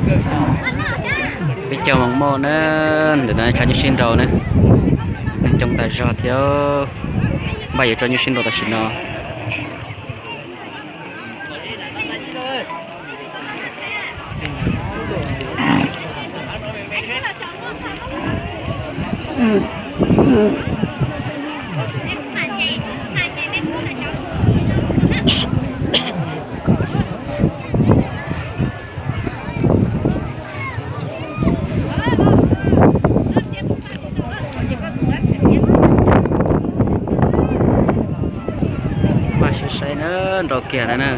Peb caug moos moj na, ntawm no tshav nyuj sib nraus na, neeg coob tas zog thiab. Npaj yuav tso nyuj sib nraus tam sim no. Mas saib saib na, nrau kiag ntawd na.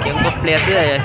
Khiav nkaus pliag xwb.